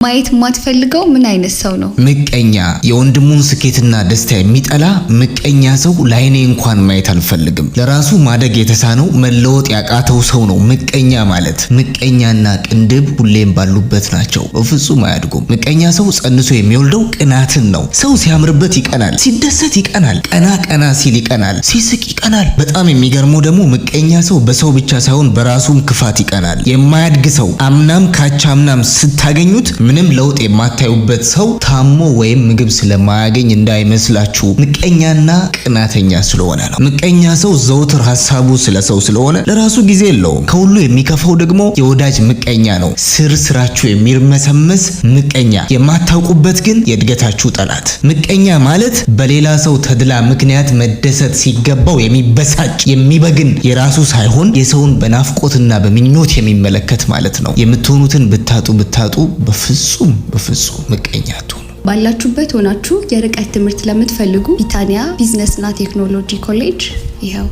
ማየት የማትፈልገው ምን አይነት ሰው ነው? ምቀኛ፣ የወንድሙን ስኬትና ደስታ የሚጠላ ምቀኛ ሰው ለዓይኔ እንኳን ማየት አልፈልግም። ለራሱ ማደግ የተሳነው፣ መለወጥ ያቃተው ሰው ነው ምቀኛ ማለት። ምቀኛና ቅንድብ ሁሌም ባሉበት ናቸው፣ በፍጹም አያድጉም። ምቀኛ ሰው ጸንሶ የሚወልደው ቅናትን ነው። ሰው ሲያምርበት ይቀናል፣ ሲደሰት ይቀናል፣ ቀና ቀና ሲል ይቀናል፣ ሲስቅ ይቀናል። በጣም የሚገርመው ደግሞ ምቀኛ ሰው በሰው ብቻ ሳይሆን በራሱም ክፋት ይቀናል። የማያድግ ሰው፣ አምናም ካቻምናም ስታገኙት ምንም ለውጥ የማታዩበት ሰው ታሞ ወይም ምግብ ስለማያገኝ እንዳይመስላችሁ፣ ምቀኛና ቅናተኛ ስለሆነ ነው። ምቀኛ ሰው ዘውትር ሀሳቡ ስለ ሰው ስለሆነ ለራሱ ጊዜ የለውም። ከሁሉ የሚከፋው ደግሞ የወዳጅ ምቀኛ ነው። ስር ስራችሁ የሚርመሰመስ ምቀኛ፣ የማታውቁበት ግን የእድገታችሁ ጠላት። ምቀኛ ማለት በሌላ ሰው ተድላ ምክንያት መደሰት ሲገባው የሚበሳጭ፣ የሚበግን፣ የራሱ ሳይሆን የሰውን በናፍቆትና በምኞት የሚመለከት ማለት ነው። የምትሆኑትን ብታጡ ብታጡ በፍጹም በፍጹም ምቀኛ አትሁኑ። ባላችሁበት ሆናችሁ የርቀት ትምህርት ለምትፈልጉ ቢታንያ ቢዝነስና ቴክኖሎጂ ኮሌጅ ይኸው።